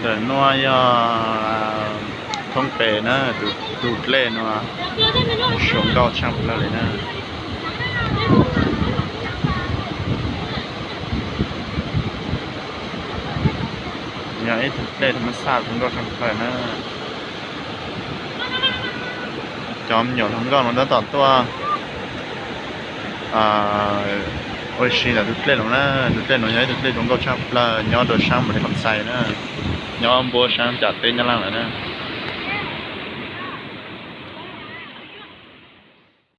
Ntawm no yog thoob pes na, tus dlej no zoo nkauj tshaj plaws li na. Yog ib tug dlej thaj ma xaj zoo nkauj tshaj plaws na. Cov me nyuam hluas nkauj no tab tom tuaj ua si ntawm tus dlej no na. Tus dlej no yog ib tug dlej zoo nkauj tshaj plaws nyob rau sab Npaus Lis Kham Xais na, nyob npuab sab nram teb Nyab Laj lawm na.